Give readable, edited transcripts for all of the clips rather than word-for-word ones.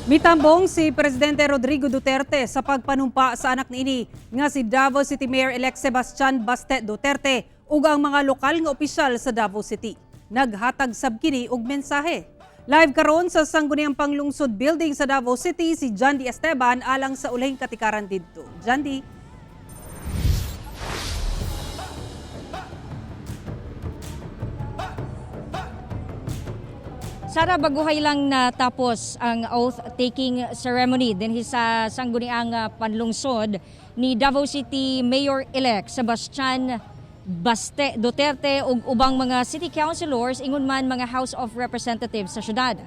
Mitambong si Presidente Rodrigo Duterte sa pagpanumpa sa anak niini nga si Davao City Mayor-elect Sebastian Baste Duterte ug ang mga lokal nga opisyal sa Davao City. Naghatag sab kini og mensahe. Live karon sa Sangguniang Panglungsod Building sa Davao City si John D. Esteban alang sa ulahing katikaran didto. John D. Sara, baguhay lang natapos ang oath-taking ceremony dinhi sa Sangguniang Panlungsod ni Davao City Mayor-elect Sebastian Baste Duterte ug ubang mga city councilors, ingon man mga House of Representatives sa syudad.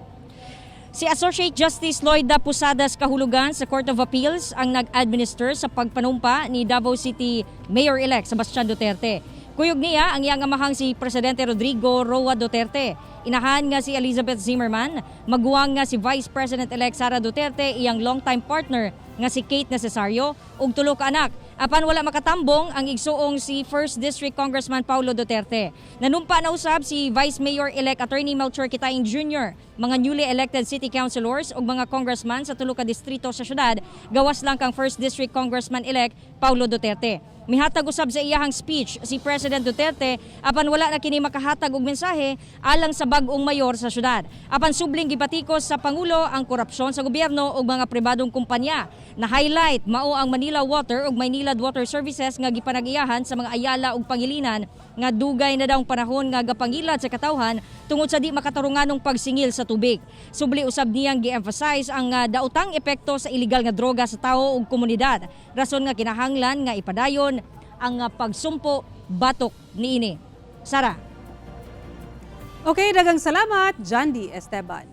Si Associate Justice Loida Posadas Kahulugan sa Court of Appeals ang nag-administer sa pagpanumpa ni Davao City Mayor-elect Sebastian Duterte. Kuyog niya ang iyang amahang si Presidente Rodrigo Roa Duterte. Inahan nga si Elizabeth Zimmerman, maguwang nga si Vice President-elect Sara Duterte, iyang longtime partner nga si Kate Necesario ug tulo ka anak. Apan wala makatambong ang igsuong si 1st District Congressman Paulo Duterte. Nanumpa na usab si Vice Mayor-elect Attorney Melchor Kitaing Jr., mga newly elected city councilors ug mga congressman sa tulo ka distrito sa syudad, gawas lang kang 1st District Congressman-elect Paulo Duterte. Mihatag usab sa iyahang speech si President Duterte, apan wala na kini makahatag og mensahe alang sa bag-ong mayor sa syudad. Apan subling gibatikos sa pangulo ang korupsyon sa gobyerno ug mga pribadong kumpanya. Na highlight mao ang Manila Water ug Maynilad Water Services nga gipanag-iyahan sa mga Ayala ug Pangilinan nga dugay na daw panahon nga gapangilad sa katawhan tungod sa di makatarunganong pagsingil sa tubig. Subli usab niyang gi-emphasize ang daotang epekto sa illegal nga droga sa tawo ug komunidad. Rason nga kinahanglan nga ipadayon ang pagsumpo batok niini. Sara. Okay, daghang salamat, John D. Esteban.